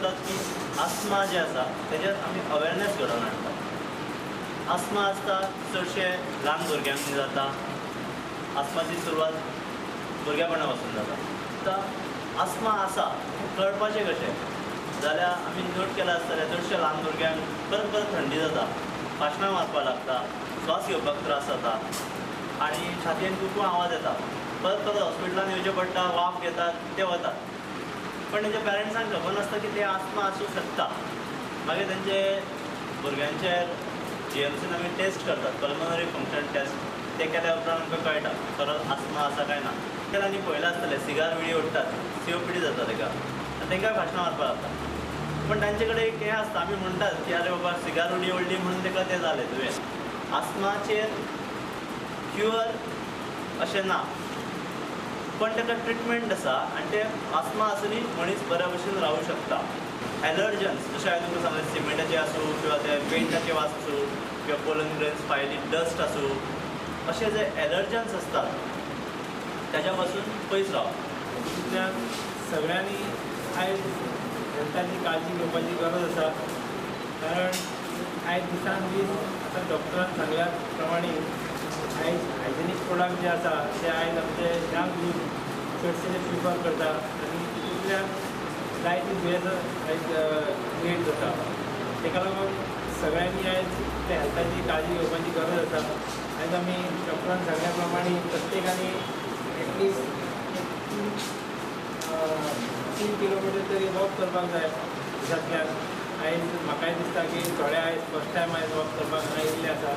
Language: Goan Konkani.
करतात की आस्मा जें आसा तेजेर आमी अवेरनेस घडोवन हाडटात. आस्मा आसता चडशे ल्हान भुरग्यांक जाता. आस्माची सुरवात भुरग्यापणा पासून जाता. आतां आस्मा आसा कळपाचें कशें जाल्यार आमी नोट केलां आसतलें, चडशे ल्हान भुरग्यांक परत परत थंडी जाता, पाशणां मारपाक लागता, श्वास घेवपाक त्रास जाता आनी छातयेन कुकू आवाज येता. परत परत हॉस्पिटलान येवचें पडटा, वाफ घेतात, ते वतात. पण तेंच्या पेरंट्सांक खबर नासता की ते आस्मा आसूं शकता. मागीर तेंचे भुरग्यांचेर जीएमसीन आमी टेस्ट करतात, पल्मोनरी फंक्शन टेस्ट. ते केल्या उपरांत आमकां कळटा खरोच आस्मा आसा काय ना. आनी पळयलां आसतलें, सिगार विडी ओडटात, सीओपीडी जाता ताका आनी तांकां भाशणां मारपाक लागता. पण तांचे कडेन एक हें आसता, आमी म्हणटात की अरे बाबा सिगार उडी ओडली म्हणून ताका तें जालें दुयेंस. आस्माचेर क्युअर अशें ना, पण ताका ट्रिटमेंट आसा आनी ते आस्मा आसुनूय मनीस बऱ्या भशेन रावूं शकता. एलर्जन्स जशें हांवें तुमकां सांगलें, सिमेंटाचे आसूं किंवा ते पेंटाचे वास आसूं किंवा पोलन ग्रेन्स, फायली डस्ट आसूं, अशे जे एलर्जन्स आसतात ताच्या पासून पयस रावप. तितूंतल्यान सगळ्यांनी आयज हेल्थाची काळजी घेवपाची गरज आसा, कारण आयज दिसान दीस आतां डॉक्टरान सांगल्या प्रमाणे आयज हायजेनीक प्रोडक्ट जे आसा ते आयज आमचे यंग यूथ चडशे ते प्रिफर करता आनी तितूंतल्यान जायती दुयेंसां आयज क्रिएट जाता. ताका लागून सगळ्यांनी आयज त्या हेल्थाची काळजी घेवपाची गरज आसा. आयज आमी डॉक्टरान सांगल्या प्रमाणे प्रत्येकानी एटलिस्ट 3 किलोमिटर तरी वॉक करपाक जाय दिसांतल्यान. आयज म्हाकाय दिसता की थोडे आयज फर्स्ट टायम आयज वॉक करपाक आयिल्ले आसा.